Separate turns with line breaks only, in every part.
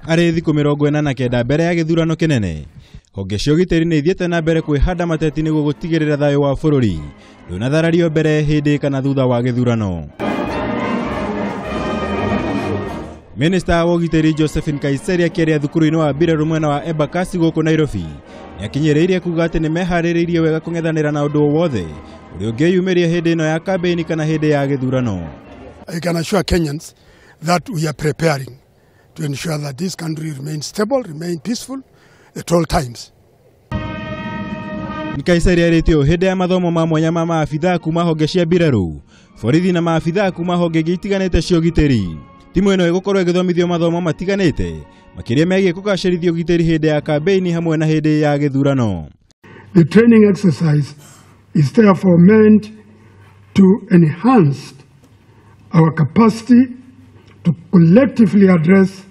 Arĩ thikũ 49 mbere ya gĩthurano kĩnene, honge cia ũgitĩri nĩ ithiĩte na mbere kwĩhanda mateti nĩguo gũtigĩrĩra thayũ wa bũrũri ndũnatharario mbere, hĩndĩ kana thutha wa gĩthurano. Minista wa ũgitĩri Josephine Nkaissery akĩaria thukuru-inĩ wa Mbirarũ mwena wa Embakasi gũkũ Nairobi nĩakinyĩrĩirie kuga atĩ nĩmeharĩrĩirie wega kũng'ethanĩra na ũndũ o wothe ũrĩa ũngĩyumĩria hĩndĩ ĩno ya kambĩini kana hĩndĩ ya gĩthurano.
I can assure Kenyans that we are preparing to ensure that this country remains stable, remains peaceful at all times.
Nkaissery arĩtie ũũ hĩndĩ ya mathomo ma mwanya ma maabithaa kuma honge cia mbirarũ, borithi na maabithaa kuma honge ingĩ itiganĩte cia ũgitĩri. Timu ĩno ĩgũkorwo ĩgĩthomithio mathomo matiganĩte makĩria megiĩ kũgacĩrithia ũgitĩri hĩndĩ ya kambĩini hamwe na hĩndĩ ya gĩthurano.
The training exercise is therefore meant to enhance our capacity to collectively address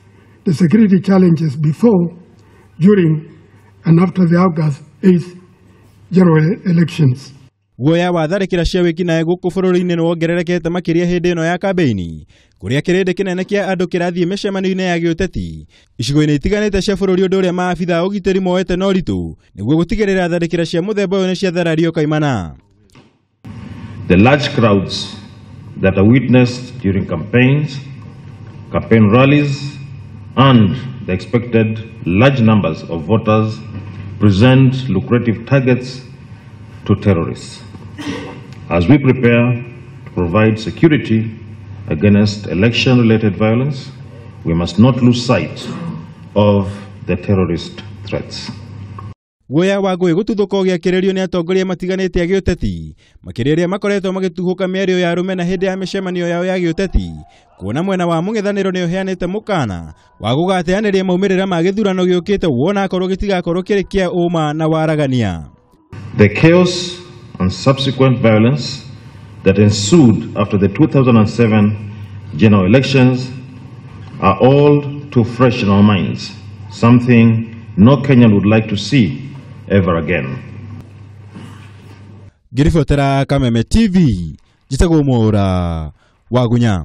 the security challenges before, during, and after the August 8th general elections.
Guoya wa tharĩkĩra cia wĩkinaĩ gũkũ bũrũri-inĩ nĩ wongererekete makĩria hĩndĩ ĩno ya kambĩini, kũrĩa kĩrĩndĩ kĩnene kĩa andũ kĩrathiĩ mĩcemanio-inĩ ya gĩũteti icigo-inĩ itiganĩte cia bũrũri, ũndũ ũrĩa maabithaa a ũgitĩri moete na ũritũ nĩguo gũtigĩrĩra tharĩkĩra cia mũthemba ũyũ nĩ ciatharario kaimana.
The large crowds that are witnessed during campaigns, campaign rallies, and the expected large numbers of voters present lucrative targets to terrorists. As we prepare to provide security against election-related violence, we must not lose sight of the terrorist threats.
Guoya wa ngũĩ gũtuthũka ũgĩakĩrĩrio nĩ atongoria matiganĩte a gĩũteti, makĩria arĩa makoretwo magĩtuhũka mĩario ya rũmena hĩndĩ ya mĩcemanio yao ya gĩũteti, kuona mwena wa mũng'ethanĩro nĩ ũheanĩte mũkana wa gũgateanĩria maumĩrĩra ma gĩthurano gĩũkĩte wona akorwo gĩtigakorwo kĩrĩ kĩa ũma na waragania.
The chaos and subsequent violence that ensued after the 2007 general elections are all too fresh in our minds, something no Kenyan would like to see ever again.
Ngĩribotera Kameme TV, njĩtagwo Mwaũra Wagunya.